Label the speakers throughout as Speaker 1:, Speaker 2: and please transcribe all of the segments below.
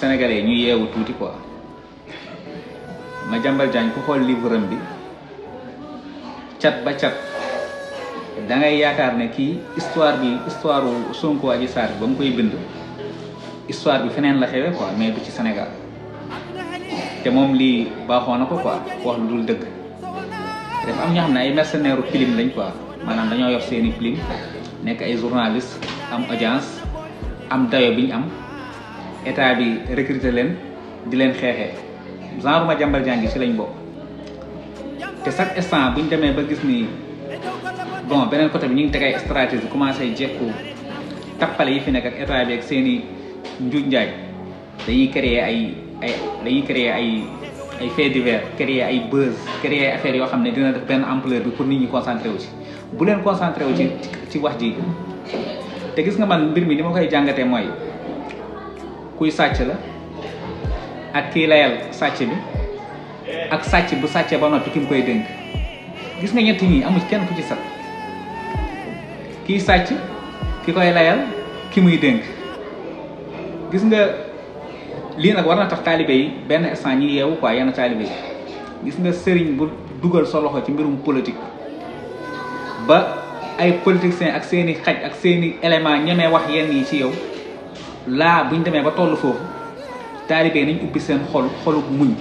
Speaker 1: sénégalais ñu yeewu tuuti quoi. Madiambal Diagne ku xool livre am bi cat ba cat da ngay yaakaar ne kii histoire Sonko Adji Sarr ba mu koy bind histoire bi feneen la xewee quoi mais du ci Sénégal te moom lii baaxoo na ko quoi wax lu dul dëgg dafa am ñoo xam ne ay mercenaires film lañ quoi maanaam dañoo yor seeni film nekk ay journaliste am audience am dayo bi ñu am état bi recruter leen di leen xeexee genre Madiambal Diagne ci lañ bokk te chaque instant bu ñu demee ba gis ni bon beneen côté bi ñu ngi teg ay stratégie commencé jekku tappale yi fi nekk ak état bi ak seeni njuuj njaaj dañuy créer ay faits divers créer ay buzz créer ay affaires yoo xam ne dina def benn ampleur bi pour nit ñi concentré wu ci bu leen concentré wu ci wax ji te gis nga man mbir mi ni ma koy jàngatee mooy kuy sàcc la ak kii layal sàcc bi ak sàcc bu sàccee ba noppi ki mu koy dénk gis nga ñett ñi amul kenn ku ci sat kii sàcc ki koy layal ki muy dénk gis nga lii nag war na tax taalibe yi benn instant ñi yeewu quoi yenn taalibe yi gis nga sëriñ bu dugal sa loxo ci mbirum politique ba ay politiciens ak seeni xaj ak seeni élément ñemee wax yenn yi ci yow laa buñ demee ba toll foofu taalibe yi nañ ubbi seen xolu muñ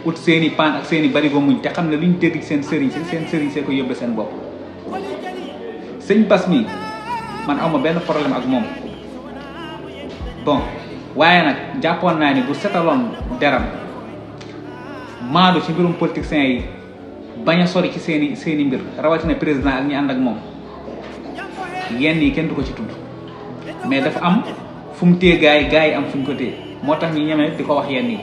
Speaker 1: ut seeni paan ak seeni barigo muñ te xam ne luñ dégg ci seen sëriñ see ko yóbbe seen bopp sëñ Bass mi man awma benn problème ak moom bon waaye nag jàppoon naa ni bu setaloon deram maadu ci mbirum politiciens yi bañ a sori ci seeni mbir rawatina président ak ñi ànd ak moom yenn yi kenn du ko ci tudd mais dafa am fu mu téye gaa yi am fu ñu ko téye moo tax ñu ñemee di ko wax yenn yi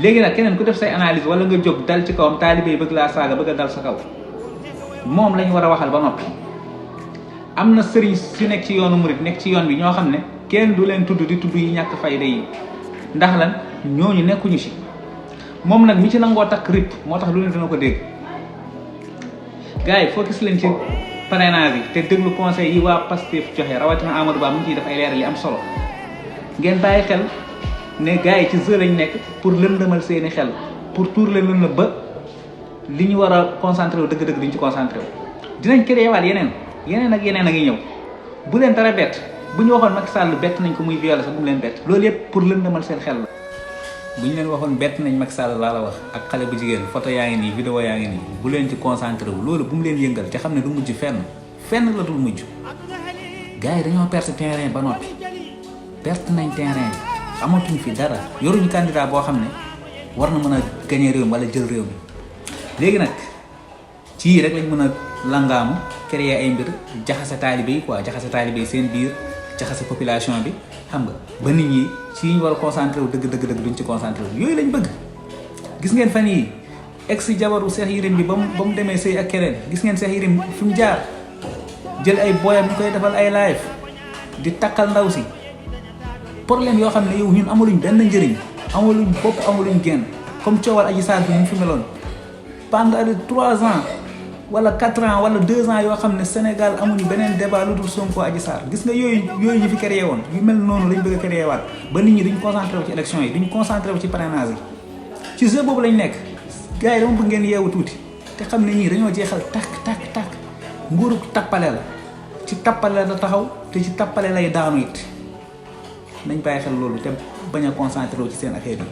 Speaker 1: léegi nag keneen ku def say analyse wala nga jóg dal ci kawam taalibe yi bëgg laa saaga bëgg a dal sa kaw moom lañu war a waxal ba noppi am na sëriñ si nekk ci yoonu murit nekk ci yoon bi ñoo xam ne kenn du leen tudd di tudd yi ñàkk fayda yi ndax lan ñooñu nekkuñu ci moom nag mi ci nangoo takk rip moo tax lu ne dina ko dégg gars yi focus leen ci parrainage yi te déglu conseil yi waa Pastef joxe rawatina Amadou Ba mu ngi ciy def ay leeral yi am solo ngeen bàyyi xel ne gars yi ci jeu lañ nekk pour lëndëmal seeni xel pour tuur leen lën la ba li ñu war a concentré wu dëgg-dëgg duñ ci concentré wu dinañ créé waat yeneen ak yeneen a ngi ñëw bu leen dara bett bu ñu waxoon Macky Sall bett nañ ko muy violé sax bu mu leen bett loolu yëpp pour lëndëmal seen xel la bu ñu leen waxoon bett nañ Macky Sall laa la wax ak xale bu jigéen photo yaa ngi nii vidéo yaa ngi nii bu leen ci concentré wu loolu bu mu leen yëngal te xam ne du mujj fenn la dul mujj gars yi dañoo perte terrain ba noppi perte nañ terrain bi amatuñ fi dara yoruñu candidat boo xam ne war na mën a gagné réew mi wala jël réew mi léegi nag ci yii rek lañ mën a langaamu créer ay mbir jaxase taalibe yi quoi jaxase taalibe yi seen biir jaxase population bi xam nga ba nit ñi ci ñu war a concentré wu dëgg duñ ci concentré wu yooyu lañ bëgg gis ngeen fan yi ex jabaru Cheikh Yérim bi ba mu demee sëy ak keneen gis ngeen Cheikh Yérim fi mu jaar jël ay booyam ñu koy defal ay live di takkal ndaw si problème yoo xam ne yow ñun amaluñ benn njëriñ amaluñ bopp amaluñ génn comme coowal Adji Sarr bi mu fi meloon pendant de 3 ans wala 4 ans wala 2 ans yoo xam ne Sénégal amuñu beneen débat lu dul Sonko Adji Sarr gis nga yooyu ñu fi créé woon yu mel noonu lañ bëgg a créé waat ba nit ñi duñ concentré wu ci élection yi duñ concentré wu ci parrainage yi ci jeu boobu lañ nekk gars yi dama bëgg ngeen yeewu tuuti te xam ne ñii dañoo jeexal takk nguuru tappale la ci tappale la taxaw te ci tappale lay daanu it nañ bàyyi xel loolu te bañ a concentré wu ci seen affaire yi